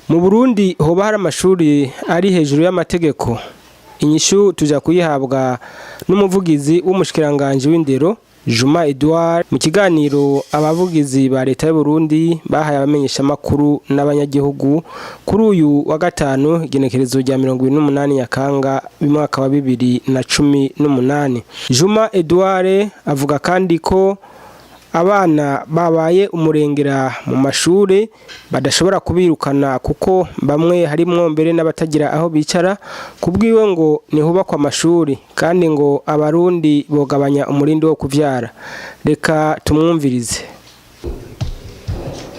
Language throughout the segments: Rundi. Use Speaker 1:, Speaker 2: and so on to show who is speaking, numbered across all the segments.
Speaker 1: Mu Burundi hoba hari amashuri ari hejuru y'amategeko? Inyishu tuja kuyihabwa n'umuvugizi w'umushikiranganji w'indero, Juma Edouard, mu kiganiro abavugizi ba leta y'u Burundi bahaye abamenyeshamakuru n'abanyagihugu kuri uyu wa gatanu, igenekerezo rya 28 Nyakanga mwaka wa 2018. Juma Edouard avuga kandi ko abana babaye umurengera mu mashure badashobora kubirukana, kuko bamwe harimwo mbere n'abatagira aho bicara. Kubwiwe ngo nihubakwa amashuri, kandi ngo Abarundi bogabanya umurindi wo kuvyara. Reka tumwumvirize.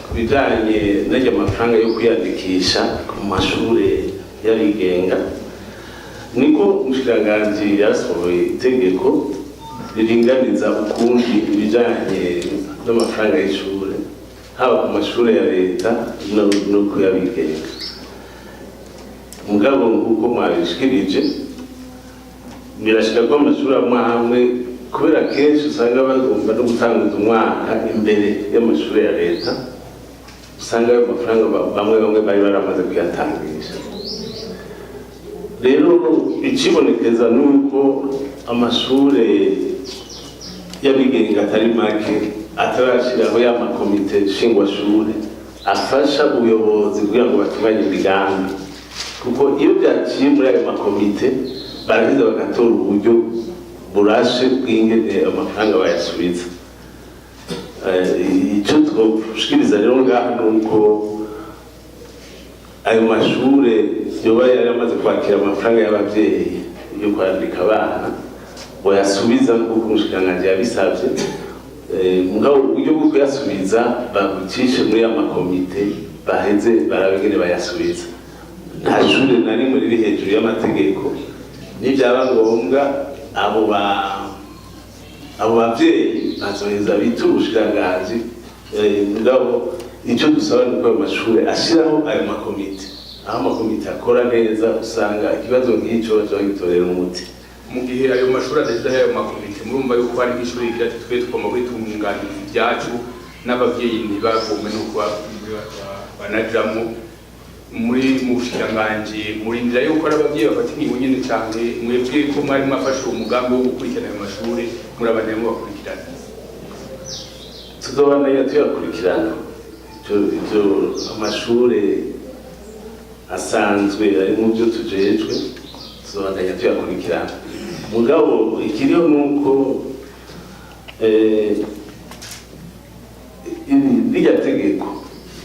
Speaker 2: Ku bijyanye n'ajya mafaranga yo kwiyandikisha ku mashuri y'abigenga, niko umushikiranganji yasohoye itegeko riringaniza ukundi ibijyanye n'amafaranga y'ishure, haba ku mashuri ya leta no ku y'abigenga. Mugabo nk'uko mwabishikirije, birashika ko amashuri amwe amwe, kubera kenshi usanga bagomba no gutanguza umwaka imbere y'amashuri ya leta, usanga ayo mafaranga bamwe bamwe bari baramaze kuyatangisha. Rero ikibonekeza ni uko amashure y'abigenga atari make atarashyiraho ya makomite nshingwashure afasha ubuyobozi kugira ngo batunganye imigambi, kuko iyo byaciye muri ayo makomite baraheza bagatora uburyo burashe bw'ingene amafaranga bayasubiza. Icyo twoshikiriza rero ngaha ni uko ayo mashure yoba yari amaze kwakira amafaranga y'abavyeyi yo kwandika abana, boyasubiza nk'uko umushikiranganji yabisavye. Mugabo uburyo bwo kuyasubiza babucishe muri ya makomite, baheze barabe ingene bayasubiza. Nta shure na rimwe riri hejuru y'amategeko. Nibyaba ngombwa, abo bavyeyi bazoheza bitura ubushikiranganji. Mugabo icyo dusaba ni uko ayo mashuri ashyiraho ayo makomite. Aho amakomite akora neza, usanga ikibazo nk'icyo baca bagitorera umuti.
Speaker 3: Mu gihe ayo mashuri adashyizeho ayo makomite, murumva yuko hari nk'ishuri rigira ati: "Twe tugomba kwitunganiriza ibyacu", n'ababyeyi ntibagombe nuko banajamwo muri mu bushikiranganji. Murindira yuko ari ababyeyi bafata ingingo nyene, canke mwebwe ko mwari mwafashe uwo mugambi wo gukurikirana ayo mashuri, murabandanya mubakurikirana?
Speaker 2: Tuzobandanya tuyakurikirana. Ivyo amashure asanzwe ari mu byo tujejwe, tuzobandanya tuyakurikirana. Mugabo ikiriho ni uko rirya tegeko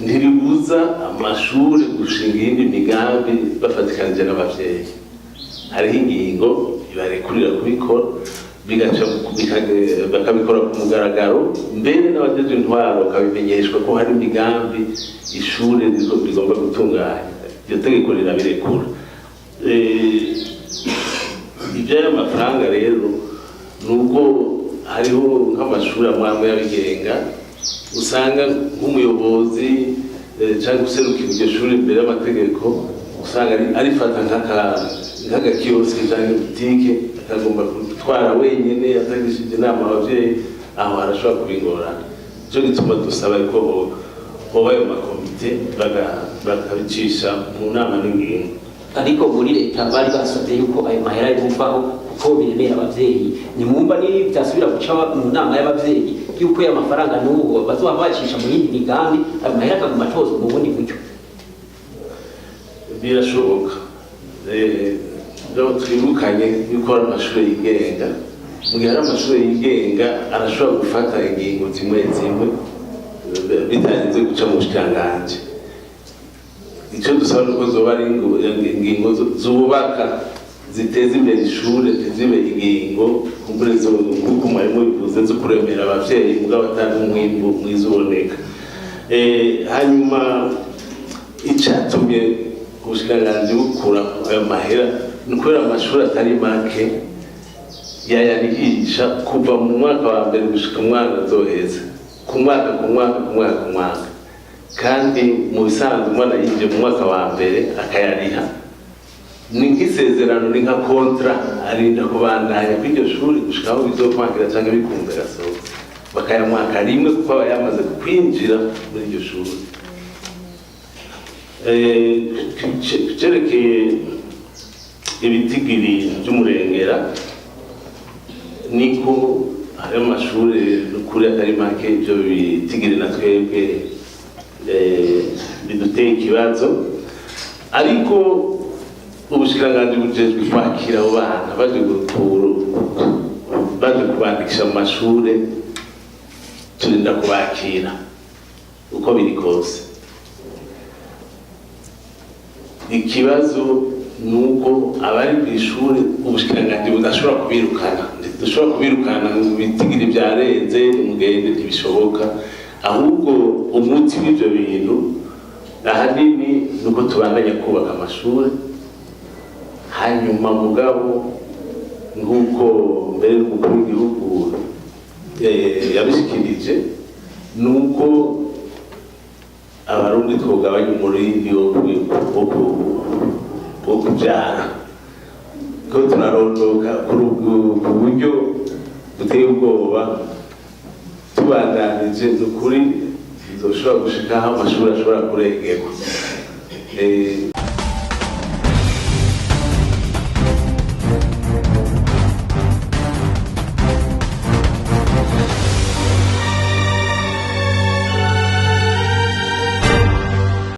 Speaker 2: ntiribuza amashuri gushinga iyindi migambi bafatikanije n'abavyeyi. Hariho ingingo ibarekurira kubikora, bigaca bakabikora ku mugaragaro, mbere n'abajejwe intwaro bakabimenyeshwa ko hari imigambi ishure rigomba gutunganya. Iryo tegeko rirabirekura. Iby'ayo mafaranga rero, nubwo hariho nk'amashuri amwe amwe y'abigenga usanga nk'umuyobozi cyangwa userukira iryo shuri imbere y'amategeko usanga arifata nk'agakiyosike cyangwa butike, akagomba gutwara wenyine atagishije inama abavyeyi, aho harashobora kuba ingorane. Nico gituma dusaba ko hoba ayo makomite, bakabicisha mu nama n'ingingo.
Speaker 4: Ariko muri leta bari basabye yuko ayo mahera yovaho kuko biremera abavyeyi. Nimwumva ni byasubira guca mu nama y'abavyeyi yuko ayo mafaranga n'ubu bazoba bacisha mu yindi migambi, ayo mahera akaguma atozwa mu bundi buryo.
Speaker 2: Birashoboka. Rero twibukanye yuko hari amashuri yigenga. Mu gihe hari amashuri yigenga, arashobora gufata ingingo zimwe zimwe bitarinze guca mu bushikiranganji. Icyo dusaba ni uko zoba ari ingingo zubaka, ziteza imbere ishure, ntizibe ingingo kumbure nk'uko mwari mubivuze, zo kuremera abavyeyi mugabo atari umwimbu mwiza uboneka. Hanyuma icatumye ubushikiranganji bukura ayo mahera ni ukubera amashuri atari make yayarihisha kuva mu mwaka wa mbere gushika umwana azoheza, ku mwaka ku mwaka ku mwaka ku mwaka. Kandi mu bisanzwe umwana yinjiye mu mwaka wa mbere akayariha, ni nk'isezerano, ni nka contrat, arinda kubandanya kw'iryo shuri gushika aho bizokwakira canke bikunze agasohoka. Bakayamwaka rimwe kuko aba yamaze kwinjira muri iryo shuri. Cerekeye ibitigiri by'umurengera, niko hari amashuri n'ukuri atari make ibyo bitigiri na twebwe biduteye ikibazo, ariko ubushikiranganji bujejwe kwakira abo bana baje kubandikisha mu mashure. Turinda kubakira uko biri kose. Ikibazo ni uko abari ku ishuri ubushikiranganji budashobora kubirukana. Ntidushobora kubirukana ngo ibitigiri byarenze, mugende, ntibishoboka. Ahubwo umuti w'ibyo bintu ahanini ni uko tubandanya kubaka amashuri. Hanyuma mugabo, nk'uko mbere n'umukuru w'igihugu yabishikirije, ni uko Abarundi twogabanya umurindi wo kubyara, ko turarondoka ku buryo buteye ubwoba. Tubandanije, ni ukuri, tuzoshobora gushika aho amashuri ashobora kurengerwa.